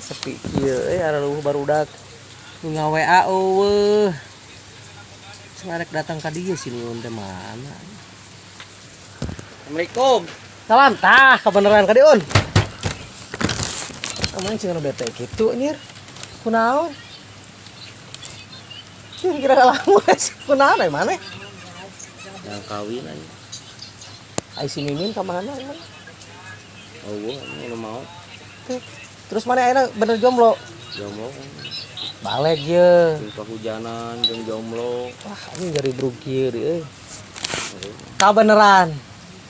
Sepi kieu euy, areuh barudak nu nga-WA euweuh. Cenah rek datang ka dieu si Miun teh mana? Assalamualaikum. Salam, tah kebeneran ka dieu, Un. Emang sih bete gitu nyir. Kunaon? Kira lamun kunaon ai maneh? Yang kawin aja. Ai si Mimin ka mana emang? Oh, ini nu mau. Terus mana ayeuna bener jomblo? Jomblo. Balik ye. Jeung kehujanan, jeung jomblo. Wah, ini jadi brug kieu euy. Kabeneran.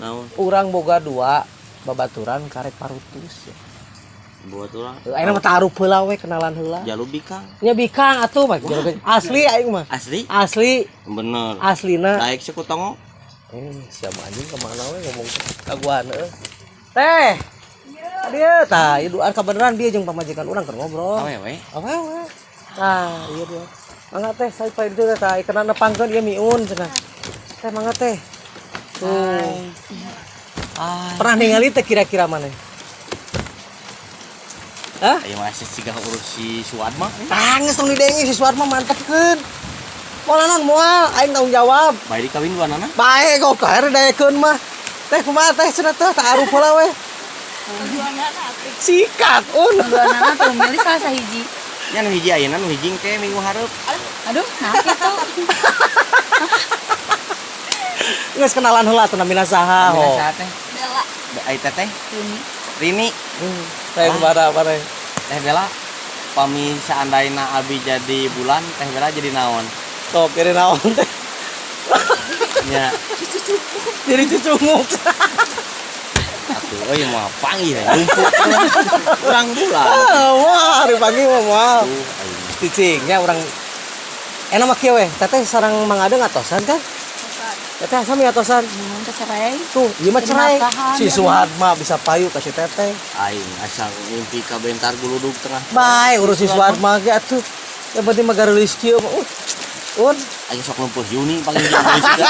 Naon? Urang boga dua babaturan karek parutus ya. Buat urang. Ayeuna mah taruh heula we, kenalan heula. Jalu bikang. Nya bikang atuh mah. Asli aing mah. Asli? Asli. Bener. Aslina. Daek sih ku tongo. Eh, siapa anjing kemana we ngomong kaguan euy. Teh. Dia tah, ieu duaan kabeneran dia jeung pamajikan urang keur ngobrol. Awewe. Awewe. Tah, iya dia. Mangga teh, saya pa itu teh, tah kena nepangkeun ieu Miun cenah. Teh, mangga teh. Tuh. Pernah ningali teh kira-kira mana? Hah? Ayo masih siga urus si Suadma. Tah, geus tong didenge, si Suadma mantepkeun. Moal naon moal, aing tanggung jawab. Bae dikawin dua nana. Bae kok kaer daekeun mah. Teh kumaha teh cenah teh taaruf heula we. Sikat un. Dua nana tuh milih salah sahiji. Nya nu hiji ayeuna, nu hiji engke minggu hareup. Aduh, nah gitu. Geus kenalan heula tuh, namina saha ho. Namina saha teh? Bella. Ai teteh? Rini. Rini. Teh kumaha mana? Teh Bella, pami seandainya abi jadi bulan, Teh Bella jadi naon? Sok jadi naon teh? Nya. Jadi cucunguk. Atuh euy moal panggih lumpuh. Urang bulan. Ah, wah, dipanggil mah moal. Tuh aing. Cicing nya urang enak mah kieu we. Teteh sareng Mang Adeng atosan kan? Teteh sami atosan. Mun teh cerai. Tuh, ieu mah cerai. Nafkahan, Si ya. Suhatma bisa payu kasih teteh. Aing asal mimpi ka bentar guludug tengah. Bae urus si Suhatma ge atuh. Yang penting mah gareulis kieu mah. Un. Aing sok lumpuh Yuni paling jeung polisi teh.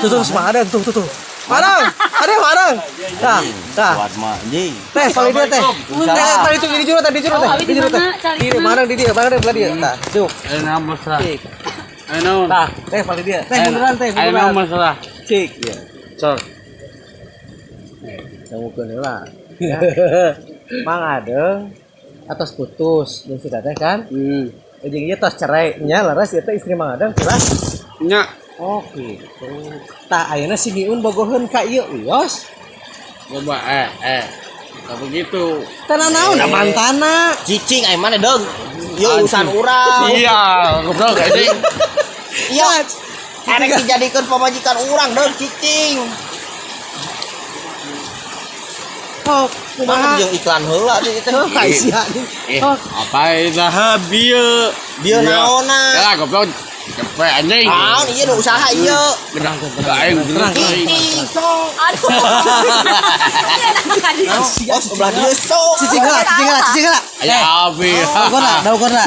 Tuh tuh si Mang Adeng tuh tuh tuh. Marang, ada Marang. Tah, tah. Suhatma anjing. Teh, paling dia teh. Teh, tadi itu di jero teh, di jero teh. Oh, abi Di jero di teh. mana? Cari Di mana? Marang di dia, Marang belah dia. Tah, cuk. Ayo nama masalah. Cik. Ayo naon. Tah, teh paling dia. Teh munduran teh, Ayo naon munduran. masalah. Cik. Iya. Sok. Dangukeun heula. Ya. Mang Adeng atos putus jeung si teteh kan? Hmm. Jeung ieu tos cerai nya, leres ieu teh istri Mang Adeng jelas. Nya. Oh gitu. Tah, ayeuna si Miun bogoheun ka ieu wios. Coba eh. Tak begitu. Teh naon da mantana. Cicing aing mana deung. Ieu urusan urang. Iya, goblok anjing. Iya. Erek dijadikeun pamajikan urang deung cicing. Oh, Kumaha kumaha? jeung iklan heula teh teh. Oh, ka sia. Eh, Oh, apa itu bieu? Bieu naonna? Ya goblok. Cepet anjing. Naon ieu nu usaha ieu? Bener. Aing bener aing. Cicing sok. Aduh. Enak Oh, sebelah dia sok. Cicing heula, cicing heula, cicing heula. Aya abi. Daguan lah, daguan lah.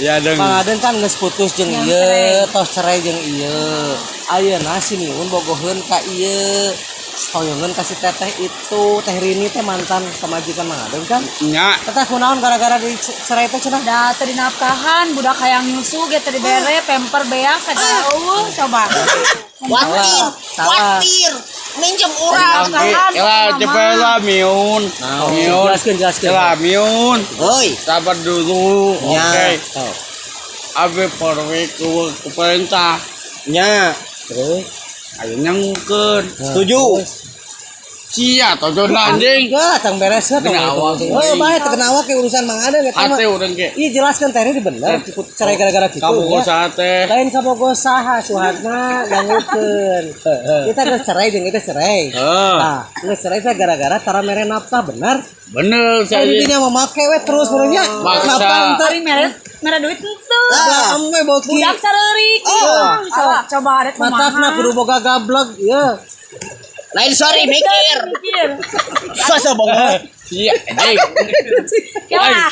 Ya deung. Mang Adeng kan geus putus jeung Yang ieu, cerai. tos cerai jeung ieu. Ayeuna si Miun bogoheun ka ieu. Hoyongeun ka si teteh itu, Teh Rini teh mantan pamajikan Mang Adeng kan? Nya. Teteh kunaon gara-gara dicerai teh cenah? Da teu dinafkahan, budak hayang nyusu ge teu dibere, pamper beak sagala eueuh coba. Watir, Salah. watir. Minjem urang. Nafkahan, Ya cepet lah Miun. Miun. Jelaskeun, jelaskeun. Ya Miun. Hoi. Sabar dulu. Nya. Oke. Oh, Abi porwe ke pemerintah. Nya. terus Ayo nyangukeun. Setuju. Sia tojon anjing. Enggak, tang beres ya tong. Kena awak. Oh, bae teu kena awak ke urusan Mang Adeng eta mah. Hate urang ge. Iya, jelaskan teh ini bener cerai gara-gara gitu. Kamu ya. sate. Lain kabogo saha Suhatma dangukeun. Kita geus cerai jeung kita cerai. Heeh. Nah, geus cerai teh gara-gara tara mere nafkah, bener. Bener Saya saya. intinya mau make we terus menurutnya. Maksa. Nafkah entar. Ari mere mere duit henteu. Lah, ame boki. Budak sareurik. Sok coba arek kumaha. Matakna kudu boga gablek, ieu. Lain sorry mikir. Mikir. Sasa bongol. Sia anjing. Ya.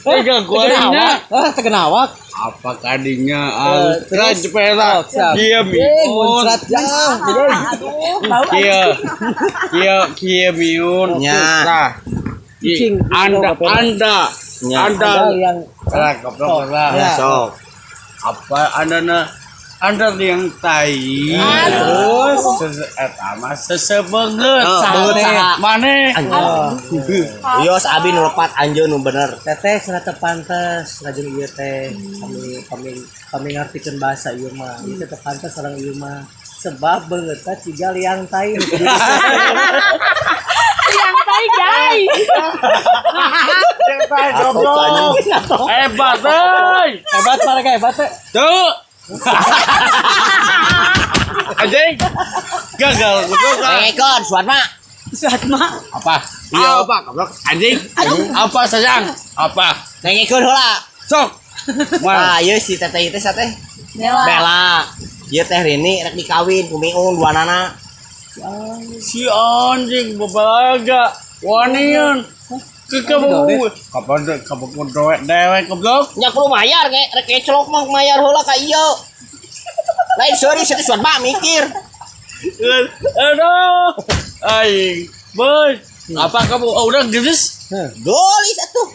Tiga gua nya. Ah, teu kena awak. Apa kadinya harus Terus? cepet lah. Oh, siap. Kia Eh, Miun. muncrat jang. Aduh, bau Kia. Kia kia Miun. Nya. Nah. Cicing. Anda anda Nya. anda yang Salah, goblok lah. Ya. Sok. Apa anda na anda yang tai. Terus Eta mah sesebeungeut. Oh, beungeut saha? Maneh. Yos abi nu lepat anjeun nu bener. Teteh cenah teu pantes ngajeng ieu teh kami kami kami ngartikeun bahasa ieu mah. Ieu teh teu pantes sareng ieu mah. Sebab beungeutna ciga liang tai. Nu kudu Yang tai guys. Yang tai goblok. Hebat euy. Hebat mereka hebat teh. Tuh. Anjing. Gagal goblok. Dengekeun Suatma. Suatma. Apa? Apa goblok? Anjing. Apa sayang? Apa? Dengekeun heula. Sok. Nah, Mana? ieu si teteh teh sateh. Bella. Bella. Ieu teh Rini rek dikawin ku Miun duanana. Si anjing bebalaga. Wanian. Kekabu. Kapan kapan dewek dewek goblok. Nya kudu mayar ge rek kecelok mah mayar heula ka ieu. Lain seuri si teh Suatma mikir. Aduh. Aing. Boy. Apa kamu? Oh, udah geus. Geulis atuh.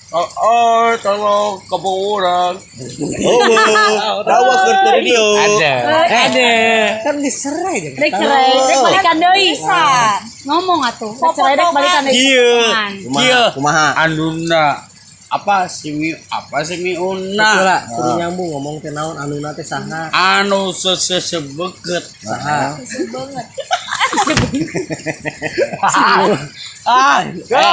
Oh, oh, tolong kamu orang. Oh, rawa keur teu di dieu. Ada. Ada. Kan diserai jeung Rek cerai, rek balikan deui. Ngomong atuh. Rek cerai rek balikan deui. Iya. Kumaha? Iya. Kumaha? Anuna. Apa si mi apa si mi una? Lah, kudu nyambung ngomong teh naon anuna teh saha? Anu sesebeket. Saha? Ah, go.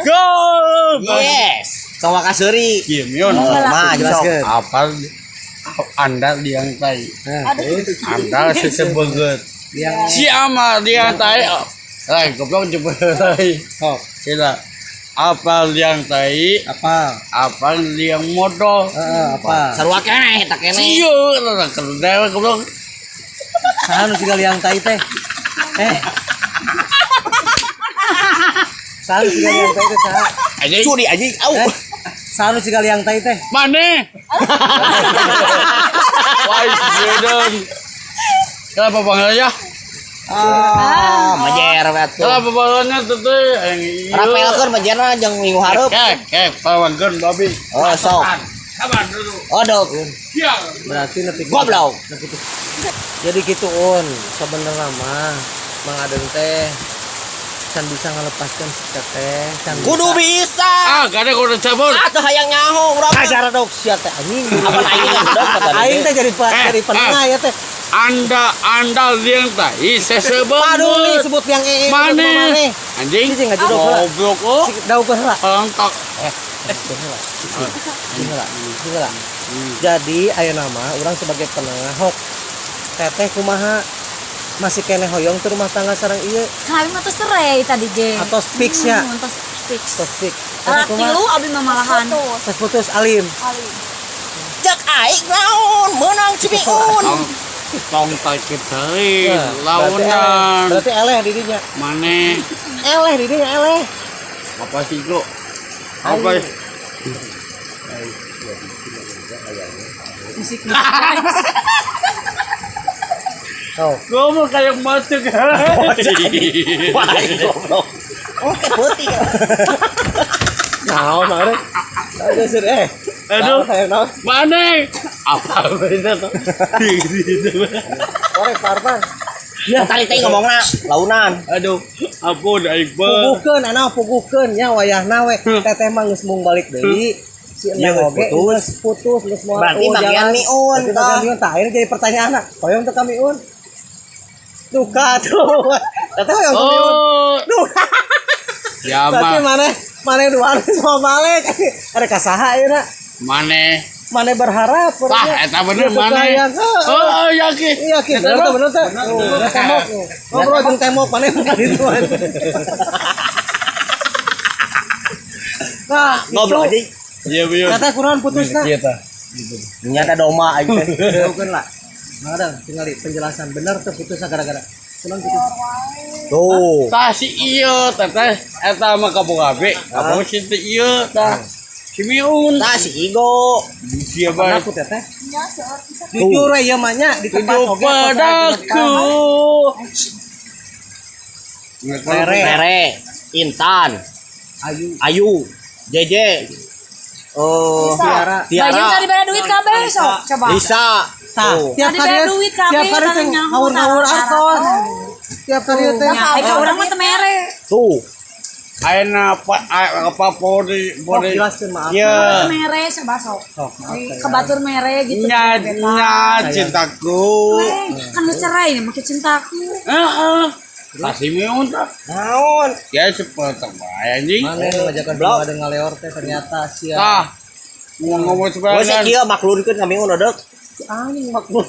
Go. Yes. Tong wakaseuri. Iya, Mion. Mah sok. Jelaskeun. Apa anda liang tai? Nah, Anda sesebeget. liang Si ama liang tai. Lah, goblok jebol tai. sok Sila. Apa liang tai? apa? Apa liang modal? Heeh, apa? Sarua keneh eta keneh. Iya, lah dewek goblok. Saha nu siga liang tai teh? Eh. Saha nu siga liang tai teh saha? Anjing. Curi anjing. Au. Eh, saha nu siga liang tai teh? Mana? Wah, jodoh. Kenapa bang ya? Ah, majer we atuh. Kenapa bangnya teteh? Yang iya. Rapelkeun majerna jeung minggu hareup. Kek, kek, pawangkeun babi. Oh, sok. Sabar dulu. Odok. Ya. Berarti nepi Goblok. nepi Jadi gitu un, sebenarnya mah Mang Adeng teh can bisa ngalepaskan si teteh, can Kudu bisa. Ah, gak ada kudu cabut. Ah, teu hayang nyaho urang. Acara dok sia teh anjing. Apa aing ngedok kata Aing teh jadi jadi penengah ya teh. Anda liang tai sesebeut. Paduli sebut yang ee Mana? Anjing. Cicing ngajudok heula. Goblok oh. Daukeun heula. Pelontok. Cicing heula. Cicing heula. Jadi ayeuna mah urang sebagai penengah hok teteh kumaha masih keneh hoyong teu rumah tangga sareng ieu Kami mah tuh cerai tadi ge. atau fix nya? Tos fix. Tos fix. Teteh Talak kumaha? tilu abi mah malahan. Tos putus alim. Cek aing naon meunang si Miun. Tong tak deui Nah, launan. Berarti eleh didinya. Mane Eleh didinya eleh. apa sih kok? Apa? Musik. Oh. Gua mau kayak masuk. Wah, aing goblok. Oh, teh peuting. Naon mah rek. Naon seur eh. Aduh. Naon, hayang naon? Mane apa beda tuh? Korek parpan. Ya, tadi teh ngomongna launan. Aduh, ampun aing mah. Puguhkeun ana puguhkeun nya wayahna we teteh mah geus mung balik deui. Si Iya, Neng oge putus. geus putus geus moal Berarti eueuh bagian jalan. Miun, Berarti tah. bagian Miun tah ini jadi pertanyaan hoyong teu ka Miun. Duka tuh. Teteh hoyong teu Miun. Oh, Duka. ya Berarti mah maneh maneh dua semua balik. Ada kasaha ieu na. mane. Maneh berharap Tah, eta bener mane. Oh, yakin. Iya, yakin. Bener tuh, bener tuh. Bener tembok. Ngobrol jeung tembok maneh bukan itu. Nah, Goblok anjing. Iya, iya. Kata kurang putusna. Iya tah. Nyata doma aing teh. Jauhkeun lah. Mang Adang, tinggal di penjelasan bener tuh putusna gara-gara. Kurang putus. Tuh. Tah si ieu teteh eta mah kaboga be. Kaboga si teh ieu tah. Si Miun. Tah si Igo. Sia bae. Aku teteh. Jujur we ieu mah nya di tempat Hidup oge padaku. Rere. Rere, Intan. Ayu. Ayu, Jeje. Oh, Tiara. Bayu Tiara. tadi bere duit kabeh sok coba. Lisa. Tah, Tuh. tiap Tadi kali bere duit kabeh, tiap kali teh tadi nyaho, ngawur-ngawur tah. artos. Tiap kali teh. Ya, ka urang mah teu mere. Tuh. Ayeuna apa apa pori Oh, pori. jelaskeun maaf. Ya. Teu mere coba sok. Sok, maaf. Ai, Kebatur mere gitu. Nya nya cintaku. Eh, kan lu cerai nih make cintaku. Heeh. Kasih miun tah. Naon? Ya seperti bae anjing. Mana nu ngajakan Blok. ada ngaleor teh ternyata sia. Tah. Ngomong Gue sih sebagian. kieu maklunkeun ka Miun odek. Anjing maklum.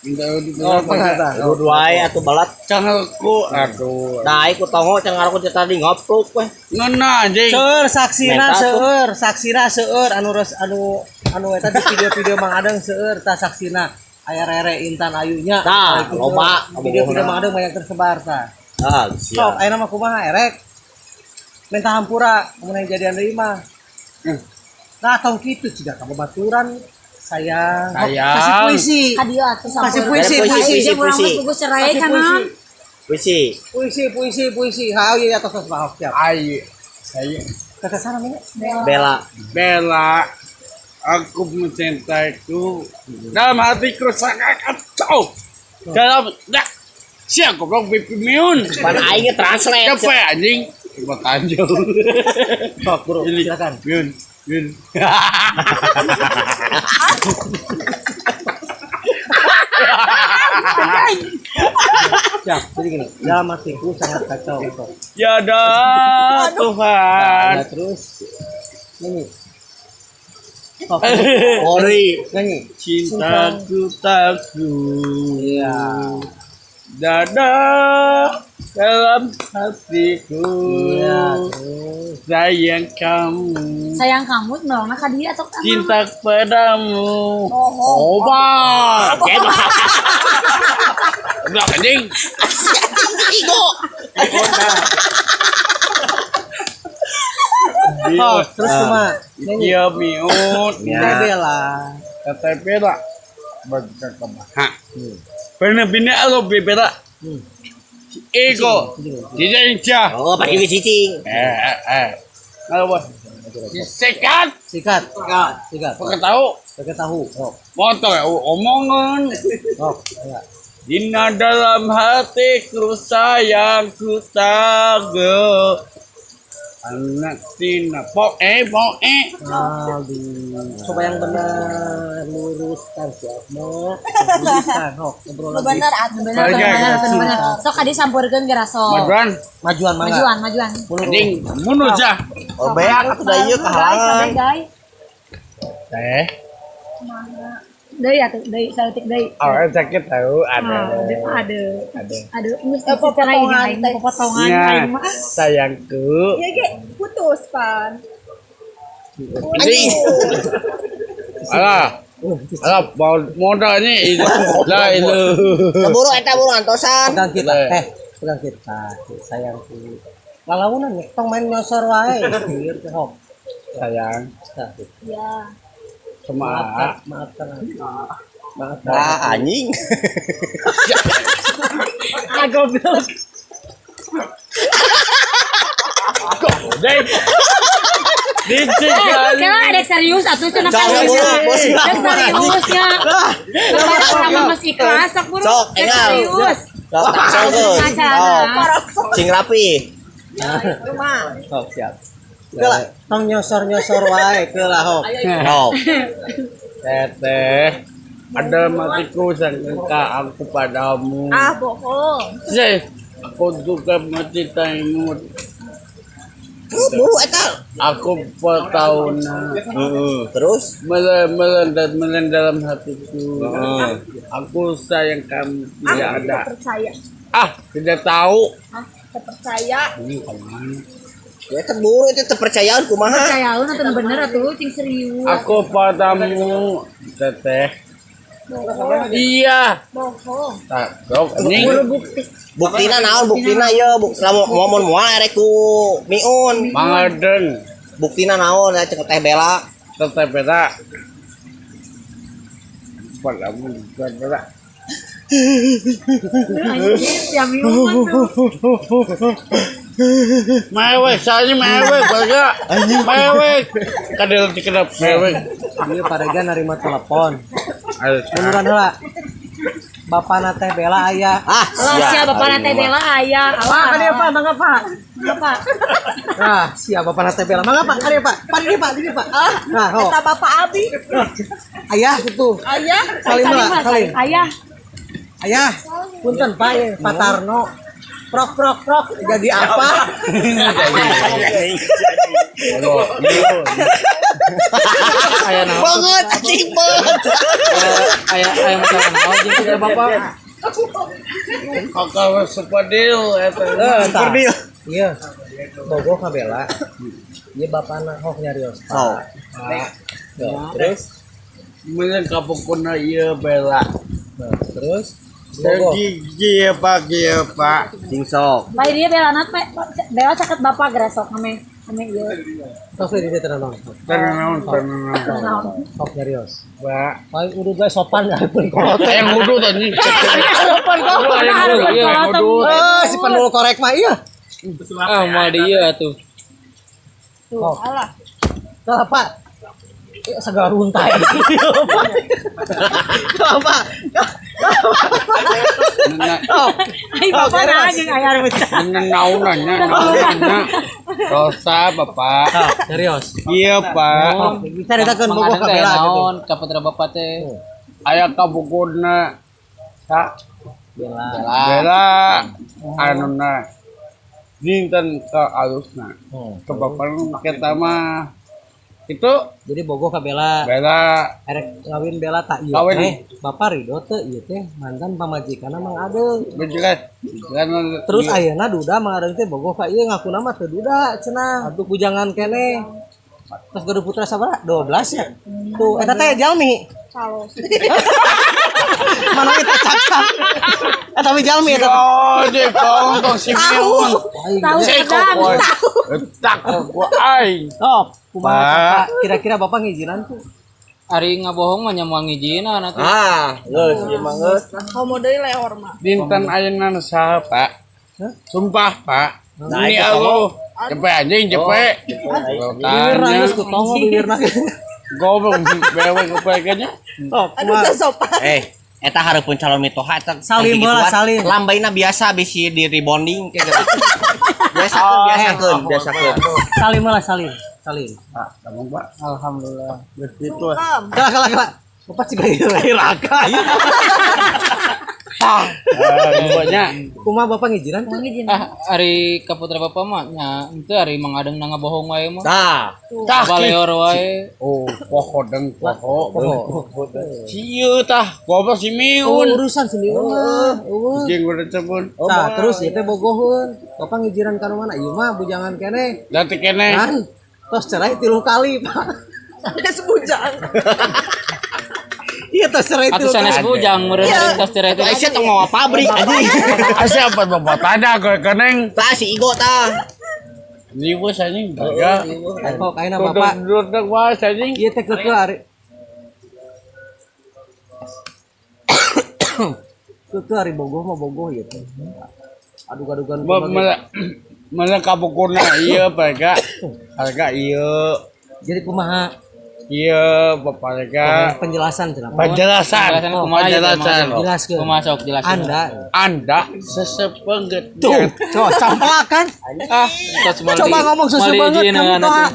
Oh, Penghata. Kudu wae atuh balat. Cangelku, aduh. Nah, ku tongo can ngaruh ku tadi ngopluk weh. Ngeuna anjing. Seueur saksina Menta tuh. seueur, saksina seueur anu res anu anu eta di video-video Mang Adeng seueur tah saksina. Aya Rere Intan Ayunya. Tah, Itu loba. seueur. Video-video Mang Adeng banyak tersebar tah. Ah, Sok, siap. ayeuna mah kumaha erek? Minta hampura mun aya jadian deui mah. Nah, tong kitu ciga ka babaturan sayang. Sayang. Kasih puisi. Ka dieu atuh Kasih sampur. puisi, Puisi, puisi. puisi, Jeung urang puisi. geus pugus cerai Kasih kan. puisi. Puisi. Puisi, puisi, puisi. Hau ieu atas atas bahok siap. Ayo, saya Kata sana namanya? Bella. Bella, aku mencintaiku dalam hatiku sangat kacau. Dalam, ya, siapa goblok pipi miun. Pan aing ge translate. Siapa ya, anjing? Coba tanjung. Sok, bro, Ini, silakan. Miun, miun. Siap. Jadi gini, dalam hatiku sangat kacau. Sok. Ya dah, Tuhan. Nah, terus nyanyi. Sok, Ori. nyanyi. Cintaku takku. Iya. Dada dalam hatiku. Iya, terus. Sayang kamu. Sayang kamu nolongna ka dieu atau ka Cinta padamu. Obat. Goblok anjing. Igo. Sok, terus kumaha? Nyanyi. Iya miut. Teh Bella. Kata bela. Berkata Bener bener lo bela. Ego. Tidak jah. Oh, pakai ge cicing. Eh. Kalau sikat. Sikat. Sikat. Pakai tahu. Pakai tahu. Sok. Motor omongan. Sok. Ya. Dina dalam hatiku sayangku tago. Anak Tina pok eh pok eh. Aduh. Coba yang benar, luruskan siap mau. Luruskan, hok, ngobrol lagi. Bener atuh. Bener Oke, bener oke. bener. Sok ka dieu sampurkeun geura sok. Majuan Majuan mangga. Majuan, majuan. anjing mundur jah. Oh, beak atuh da ieu kahalangan. Guys, Teh. deui atuh, deui saeutik deui. Awalnya sakit tahu ada. Ada, Ada. ada. Geus cerai jeung aing potongan Ya, aing mah. sayangku. Ya ge putus pan. Anjing. Alah. Alah, mau modalnya itu. Lah itu. Keburu eta buru antosan. Pegang kita, Boleh. teh, pegang kita, sayangku. Lalaunan nih, tong main nyosor wae. Biar teh hok. Sayang. Nah, Ya. Sama maafkan, maafkan aku. Maafkan. Ah, anjing. Ah goblok. Dek. Dicik kali. Kira ada serius atuh cenah Sok, kan. buru, bos. Rek seriusnya. Kemarin urang mah geus ikhlas sok buru. Sok, Rek engal. serius. Sok, sok. Acara. Sing rapi. Hok, siap. Kelah, tong nyosor-nyosor wae kelah hok. Sok. Teteh. Ada matiku sangka aku padamu. Ah, bohong. Sih, aku juga mencintaimu. Buru eta. Aku bertahun Heeh. Terus? melen dalam hatiku. Heeh. Aku sayang kamu tidak Ah, ada. percaya. Ah, tidak tahu. Ah, terpercaya. Ini kemana? Ya eta buru itu terpercayaan kumaha? Percayaun atuh nu bener atuh cing serius. Aku padamu, teteh. Iya. Bohong. Tak, dok, ini Bukti. Buktina naon buktina ieu buk lamun ngomong moal erek ku miun. Mangadeng, Buktina naon ya cek teh Bella. teteh beda. Padamu, teteh beda. Anjir, siap miun tuh. Mewek, saya mewek, baga. Mewek. Kadel dikedap mewek. Ieu parega narima telepon. Ayo, Beneran heula. Bapana teh Bella aya. Ah, Alah sia bapana teh Bella aya. Pak, Alah. kadieu Pak, mangga Pak. Apa? Nah, siap bapana teh Bella. Mangga Pak, kadieu Pak. Pak diri Pak, diri Pak. Nah, ho. Eta bapak abi. Ayah gitu. Ayah. Salim heula, salim. Ayah. Ayah, punten Pak, ya, Pak Tarno. Prok prok prok jadi apa? Aya naon? Banget anjing banget. Aya aya masalah naon jeung teh bapak? Kakak sepadil eta. Super deal. Iya. Bogoh ka Bella. Ieu bapana hok nyarios. Oh. Pak. Tuh, terus Meureun kapukuna ieu Bella. Nah, terus Bogoh. Gigi Pak, ieu Pak. Sing sok. Bae dia Bella nat Bella caket bapak geresok ame ame ieu. Tos we di dieu teu naon. Tenang, tenang. Hok nyarios. Pak. Paling udah guys sopan ya pun kolot. Yang wudu tadi. Sopan kok. Yang wudu. Eh, si penul korek mah iya. Ah, moal di ieu atuh. Tuh, alah. Lah, Pak. Ya, segala runtai. Pak. Oh, Ai bapak nah jeung aya runtah. Naonannya, naonannya. Rosa Bapak. serius. Iya Pak. Caritakeun bogoh ka Mang Adeng teh Bella gitu. naon ka putra bapak teh? Aya kabukuna sa Bella. Bella anuna dinten ka alusna. Ke bapak kita mah itu Jadi bogoh ka Bella. Bella Erek ngawin Bella tak ieu Kawin. teh. Bapak Ridho teh ieu teh mantan pamajikanna Mang Adeng. berjelas. Terus ayeuna duda Mang Adeng teh bogoh ka ieu ngakuna mah teu duda cenah. Aduh bujangan keneh. Terus gaduh putra sabaraha? 12 ya. Tuh eta teh jalmi. Kalau Mana eta caksa. Eh tapi jalmi eta. Oh, di kong tong si Miun. Tahu sedang. Tak ku aing. Sok, kumaha Pak. Bapak? Kira-kira Bapak ngijinan tuh? Ari ngabohong mah nya moal ngijinan atuh. Ah, geus ieu mah geus. komo deui leor mah. Dinten ayeuna saha, Pak? Sumpah, Pak. Nah, Ini itu Allah. Cepe anjing, cepe. Bibir Tanya. nangis ku tongo bibirna. Goblok bewek kepeknya. Sok, Aduh kumaha? teu sopan. Eh, eta hareupeun calon mitoha eta Salim heula, salim. Lambaina biasa bisi di rebonding kayak gitu. Biasakeun, biasakeun, biasakeun. Salim heula, salim. Salim. Pak, kamu Pak. Alhamdulillah. Begitu. Kalah kalah kalah. Bapak juga raka. Pokoknya Kumaha Bapak ngijinan tuh? Ah, ari ka putra bapak mah nya henteu ari Mang Adeng na ngabohong wae mah. Tah, tah Baleor wae. Oh, poho deng poho. Poho. Sieu tah, goblok si Oh, Miun. urusan si Miun mah. Eueuh. Jeung udah cepun. Tah, terus ieu teh bogoheun. Bapak ngijinan ka nu mana? Ieu mah bujangan keneh. Da teh keneh. Kan tos cerai 3 kali, Pak. Geus bujang. Iya tos cerai Atuh 3 sanes kali. bujang meureun ari tos cerai teh. Aisyah tong ngawa pabrik anjing. Asa apa bapak tada kowe keneng. Tah si Igo tah. Liwes anjing baga. Kok ayeuna Bapak Duduk wae anjing. ieu teh keukeuh ari keukeuh ari bogoh mah bogoh ieu teh. Adug-adugan kumaha ge. Mana kabukuna ieu baga. Harga ieu. Jadi kumaha Ieu bapak harga. penjelasan cenah. Penjelasan. Penjelasan kumaha ieu teh, Mang Penjelasan. Adeng? Jelaskeun. Kumaha sok jelaskeun. Anda Anda sesepenget. tuh, tuh camplakan. Ah, tos moal Coba ngomong susu moal banget diizinan kamu toh. atuh.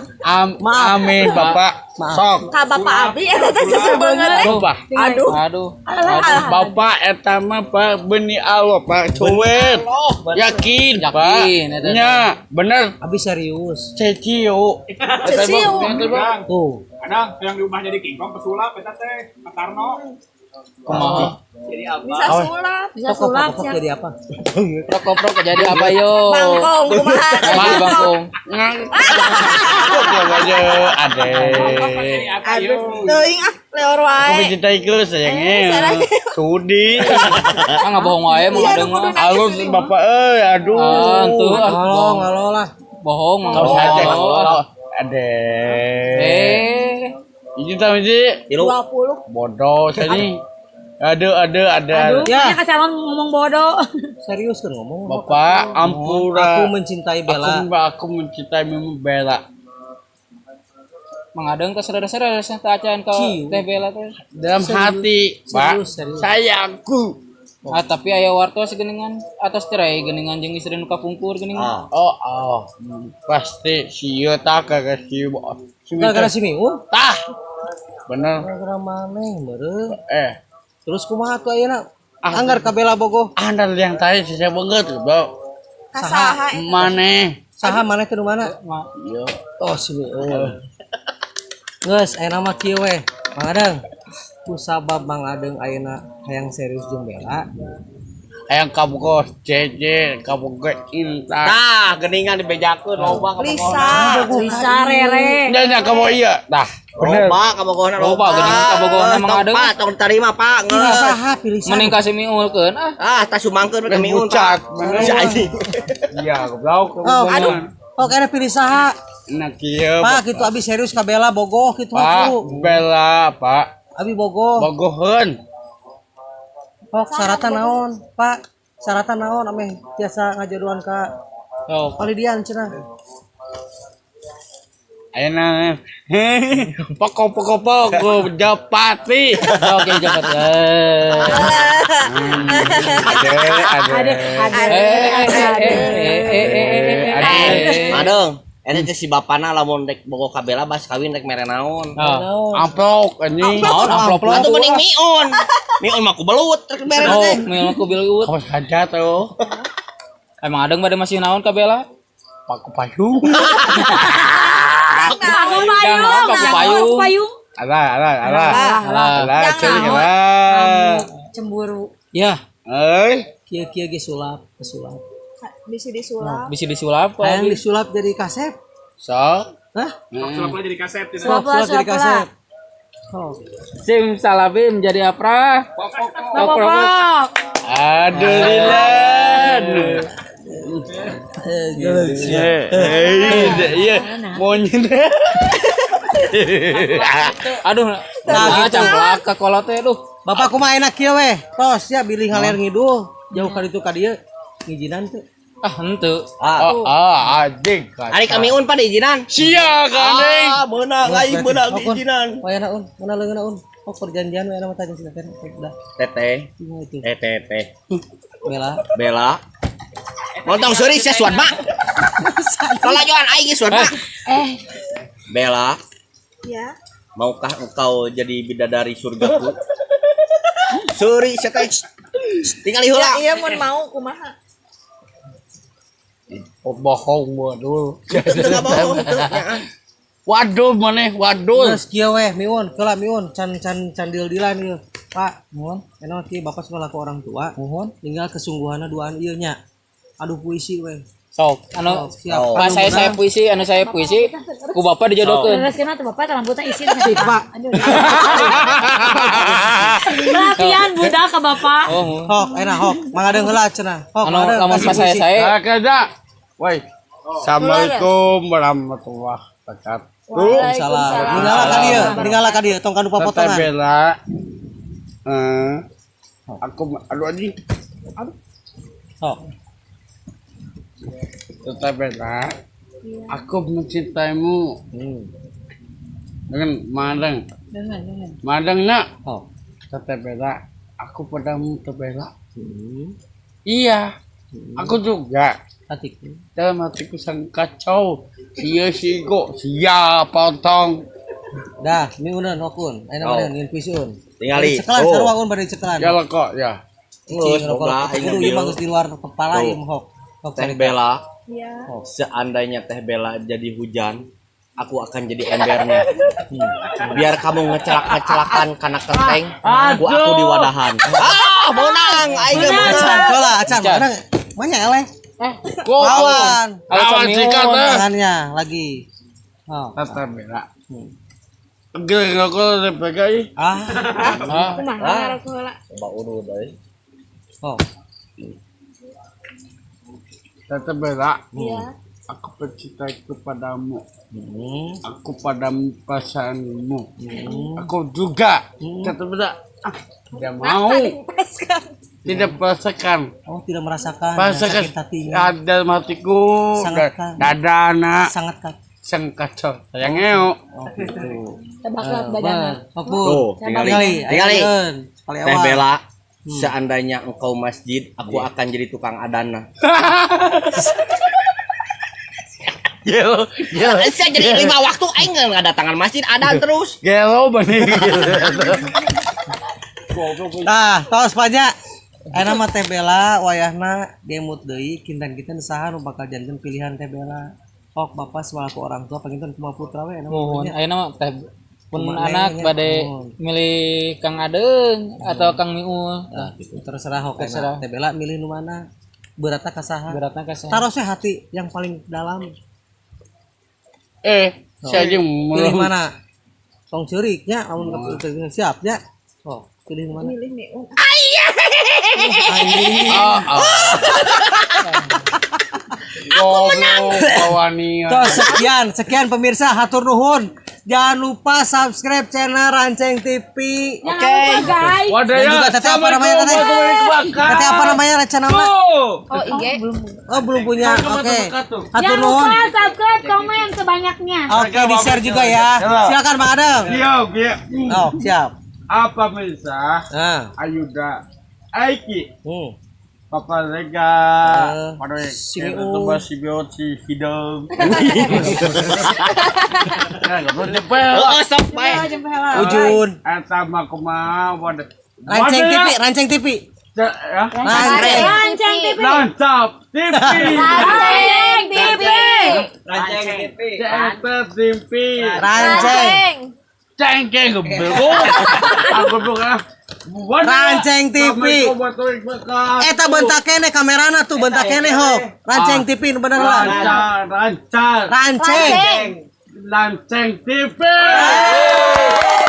Amin Bapak. Maaf. Sok. Ka bapak abi eta teh sesuai banget. Sumpah. Aduh. Aduh. Alah. Bapak eta mah Pak benih Allah Pak cuet. Yakin Pak. Yakin, eta. Nya, bener. Abi serius. Ceciu. Ceciu. Tuh. Kadang yang di rumah jadi kingkong pesulap eta teh Pak Tarno. Kumaha? Bisa sulap. Bisa Kok sulap kok sia. jadi apa? Prok-prok jadi apa yo? Bangkong kumaha? Jadi bangkong. Ngang. Kok aja ade. Aduh, teuing ah leor Aku wae. mencintai kau sayangnya. Sudi. Ah ngabohong wae Mang Iya, Adeng nu kudu mah. Alus bapak euy, aduh. Ah, henteu ah. Ngalo ngalo lah. Bohong Mang Kau saja. Adeng. Ade. Eh, Ini tahu sih Tilu. 20. bodoh saya. Aduh aduh ada. Aduh, Ya. ya calon ngomong bodoh. Serius kan ngomong. Bapak ampura. Aku mencintai Bella. Aku mencintai Bella. Mang Adeng ke saudara-saudara teh acan ka Teh Bella teh. Dalam hati, Pak. Serius. Sayangku. Ah, tapi aya wartos geuningan atas cerai geuningan jeung istri nu kapungkur geuningan. Oh, oh. Pasti si ieu tah kagak si Gara-gara si Miun. Tah. Bener. Gara-gara maneh meureun. Eh, Terus kumaha tuh ayeuna? Anggar ka Bella bogoh. Anda yang tadi sisa banget, Bro. Kasaha eta? Maneh. Saha maneh teh nu mana? Iya. Oh, si Miun. Geus ayeuna mah kieu we. Mang Adeng. Ku sabab Mang Adeng ayeuna hayang serius jeung Bella. Hayang kabogoh JJ, kabogoh Intan. Tah, geuningan dibejakeun loba kabogohna. Lisa. Lisa Rere. Nya nya kabogoh ieu. Tah, bener. Loba kabogohna Loba geuningan kabogohna Mang Adeng. Pak, tong tarima Pak. Pilih Geus. saha, pilih saha. Mending kasih miulkeun ah. Ah, tah sumangkeun we ka miun. Pucat, bener. Si anjing. Iya, goblok. Oh, aduh. Oh, kayaknya pilih saha. Nah, kieu. Pak, gitu abi serius ka Bella bogoh gitu Pak, aku. Bella, Pak. Abi bogoh. Bogoheun. Pok syaratan naon, Pak? Syaratan naon ameh tiasa ngajodohan ka Oh, Palidian cenah. Ayeuna pokok pokok pokok japati. oke jabat. Ade ade. Eh. Adeng, eta teh si bapana lamun rek bogoh ka Bella bas kawin rek mere naon. Amplop anjing. Naon amplop Atuh mending miun. Miun mah ku belut rek mere Oh, teh. miul ku belut. Kamu saja tuh. Emang Adeng pada masih naon ka Bella? Paku payung. Aku payung, Jangan, aku payung. aku payung. Alah alah alah. Alah. Alah ceuing Jangan. alah. Cemburu. Ya, Eh, Kieu-kieu ge sulap, kesulap. Bisa disulap. bisa disulap kok. Hayang disulap jadi kasep. So, Hah? Sulap jadi kaset. Sulap lah, Sulap jadi sulap lah. kasep. Oh. Sim salabim jadi apa? Bapak. aduh. Iya, monyet. Aduh, nah, cangklak ka kolot teh duh. Bapak kumaha enak kieu weh. Tos ya bilih ngaler ngidul jauh ka ditu ka dieu ngijinan teu. Ah, henteu. Ah, Oh, ah, anjing. ari ka miun Pak diizinan. Sia gandeng. Ah, meunang aing meunang diizinan. Wayana un, mana leungeunna un. Oh perjanjian wayana mah tadi sih udah. Teteh, Cuma itu. eh teteh. Bella. Bella. Montong seuri sia suan mak. Lalajoan aing ge suan mak. Bella, Ya. maukah engkau jadi bidadari surgaku? Seuri sia teh. Tinggal heula. Ya, iya mun mau kumaha. Oh, bohong waduh. Teu ngabohong teu. Waduh maneh, waduh. Geus kieu weh miun, keula miun can can can deal-dealan ieu. Pak, Nuhun. enak kieu bapak sekolah ke orang tua. Nuhun. Tinggal kesungguhanna duaan ieu nya. Aduh puisi weh. Sok, anu Siap. Oh. pas saya puisi, anu saya puisi, ku bapak dijodohkeun. Terus kenapa tuh bapak rambutnya isi Pak. Aduh. Perhatian budak ke bapak. Oh, Hok, enak hok. Mang Adeng heula cenah. Hok, anu Mang Adeng, lamun kasih pas saya puisi. saya Nah, kerja. Woi. Assalamualaikum warahmatullahi wabarakatuh. Waalaikumsalam. Ninggala ka dieu, ninggala ka dieu tong kanu Teteh papotongan. Bella. Eh, aku aduh anjing. Hok. Teteh Bella. Aku mencintaimu. Dengan Madeng. Dengan dengan. Madeng nak. Hok. Teteh Bella, aku padamu Teteh Bella. Iya. Aku juga. Hatiku. Dalam hatiku sang kacau. Sia sigo, sia potong. Dah, miuneun hokun. Ayeuna Oh. mah nyeun puisi un. Tingali. Ceklan Tuh. sarua un bade ceklan. Ya kok ya. Geus Cicing rokok. boga aing Kudu ieu mah ngambil. geus di luar kepala Tuh. ieu mah hok. Hok Teh carita. Bella, Iya. seandainya Teh Bella jadi hujan, aku akan jadi embernya. Biar kamu ngecelak-ngecelakan karena kenteng, aku di wadahan. Ah, menang, aing ge Acan, menang. heula acan. Acan. Mana mana eleh? Kok Lawan. lawan sikat eh. Tangannya lagi. Oh. Teteh Bella. Gede rokok dipegang. Ah. Kumaha ngarokok heula. Coba urut euy. Oh. Teteh Bella. Iya. Aku Aku cinta kepadamu. Aku padamu perasaanmu. Aku juga. Kata beda. Ah, tidak mau. Tidak merasakan. Oh, tidak merasakan. Merasakan sakit hatinya. ada dalam hatiku. Sangat kan. Dada anak. Sangat kan. Sang kacau. Sayang eo. Oh, gitu. Tebaklah dadana. Makbul. Tuh, tingali. Tingali. Sekali Teh awal. Bella, seandainya engkau masjid, aku akan jadi tukang adana. Gelo. Gelo. Saya jadi 5 waktu aing nggak datangan masjid adan terus. Gelo bener. Nah, tos pajak. Ayeuna mah Teh Bella wayahna diemut deui kinten-kinten saha nu bakal janten pilihan Teh Bella. Sok bapak selaku orang tua panginten kumaha putra we ayeuna mah Mohon nya. ayeuna mah teh pun Kumaha anak nya, bade mohon. milih Kang Adeng atau Kang Miul. Nah, gitu. Terserah hok Terserah. Teh Bella milih nu mana? Beratna ka saha? Beratna ka saha? Taruh we hati yang paling dalam. Saya jeung Pilih mana? Tong ceurik nya lamun siap nya. Sok, pilih nu mana? Milih Miun. Aku menang. Tuh, sekian pemirsa, hatur nuhun. Jangan lupa subscribe channel Ranceng TV. Jangan lupa guys. Wadah Dan juga teteh apa namanya teteh? Teteh apa namanya channelnya? Oh, IG. Oh, belum punya. Oke. Hatur Jangan nuhun. lupa subscribe, komen sebanyaknya. Oke, di-share juga ya. Silakan Bang Adem. Siap, ya. Oh, siap. Apa pemirsa? Nah. Ayuda. Aiki. Papa Lega, pada si itu Miun. masih biot si hidung. Nah, goblok jempel. Heeh, sok bae. Ujun. Eta mah kumaha wadah. Ranceng TV, Ranceng TV. Ya. Ranceng. Ranceng TV. Lancap TV. Ranceng TV. Ranceng TV. Eta TV. Ranceng. Cengkeh goblok. Aku goblok ah. Wadah. Ranceng TV. Assalamualaikum warahmatullahi wabarakatuh. Eta bentak keneh kamerana tuh bentak keneh hok. Ranceng TV nu bener lah. Lancar, lancar. Ranceng. Lanceng TV. Hey.